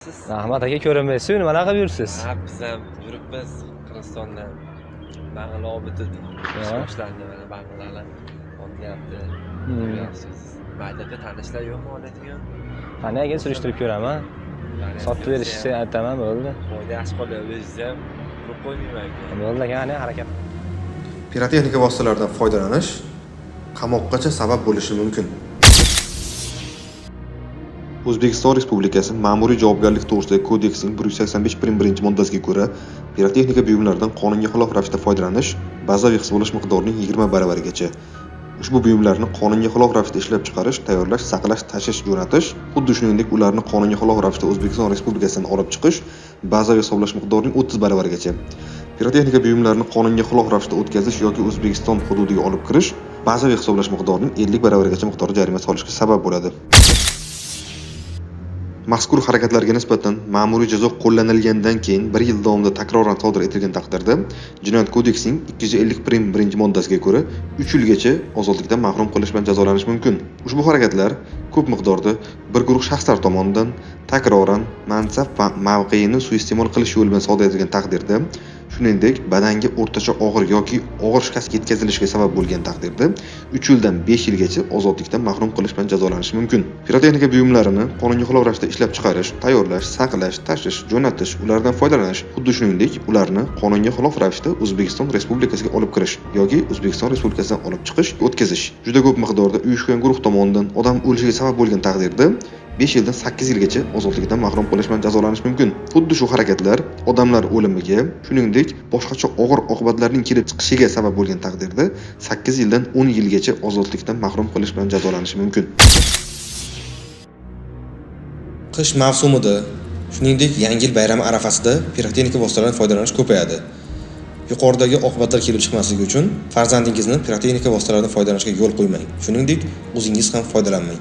Rahmat aka, ko'rinmaysiz, nimalar qilib yuribsiz? Ha, biz ham yuribmiz Qirg'izistondan. Bangla obiti ish boshlandi, mana banglalar otyapti. Ko'ryapsiz. Maktabda tanishlar yo'qmi oladigan? Qani aka, surishtirib ko'raman. Sotib berishsa aytaman, bo'ldi. Foyda yaxshi qolyapti, o'zingiz ham urib qo'ymayman aka. Bo'ldi aka, qani harakat. Pirotexnika vositalaridan foydalanish qamoqqacha sabab bo'lishi mumkin. O'zbekiston Respublikasi Ma'muriy javobgarlik to'g'risidagi kodeksining 185.1-moddasiga ko'ra, pirotexnika buyumlaridan qonunga xilof ravishda foydalanish bazaviy hisoblash miqdorining 20 baravarigacha. Ushbu buyumlarni qonunga xilof ravishda ishlab chiqarish, tayyorlash, saqlash, tashish, jo'natish, xuddi shuningdek ularni qonunga xilof ravishda O'zbekiston Respublikasidan olib chiqish bazaviy hisoblash miqdorining 30 baravarigacha. Pirotexnika buyumlarini qonunga xilof ravishda o'tkazish yoki O'zbekiston hududiga olib kirish bazaviy hisoblash miqdorining 50 baravarigacha miqdorda jarima solishga sabab bo'ladi. Mazkur harakatlarga nisbatan ma'muriy jazo qo'llanilgandan keyin 1 yil davomida takroran sodir etilgan taqdirda Jinoyat kodeksining 250.1-moddasiga ko'ra 3 yilgacha ozodlikdan mahrum qilish bilan jazolanish mumkin. Ushbu harakatlar ko'p miqdorda bir guruh shaxslar tomonidan takroran mansab va mavqeini suiiste'mol qilish yo'li bilan sodir etilgan taqdirda, shuningdek badanga o'rtacha og'ir yoki og'ir shikast yetkazilishiga sabab bo'lgan taqdirda 3 yildan 5 yilgacha ozodlikdan mahrum qilish bilan jazolanishi mumkin. Pirotexnika buyumlarini qonunga xilof ravishda ishlab chiqarish, tayyorlash, saqlash, tashish, jo'natish, ulardan foydalanish, xuddi shuningdek ularni qonunga xilof ravishda O'zbekiston Respublikasiga olib kirish yoki O'zbekiston Respublikasidan olib chiqish, o'tkazish juda ko'p miqdorda uyushgan guruh tomonidan odam o'lishiga sabab bo'lgan taqdirda 5 yildan 8 yilgacha ozodlikdan mahrum qilish bilan jazolanish mumkin. Xuddi shu harakatlar odamlar o'limiga, shuningdek boshqacha og'ir oqibatlarning kelib chiqishiga sabab bo'lgan taqdirda 8 yildan 10 yilgacha ozodlikdan mahrum qilish bilan jazolanishi mumkin. Qish mavsumida, shuningdek Yangi yil bayrami arafasida pirotexnika vositalaridan foydalanish ko'payadi. Yuqoridagi oqibatlar kelib chiqmasligi uchun farzandingizni pirotexnika vositalaridan foydalanishga yo'l qo'ymang. Shuningdek, o'zingiz ham foydalanmang.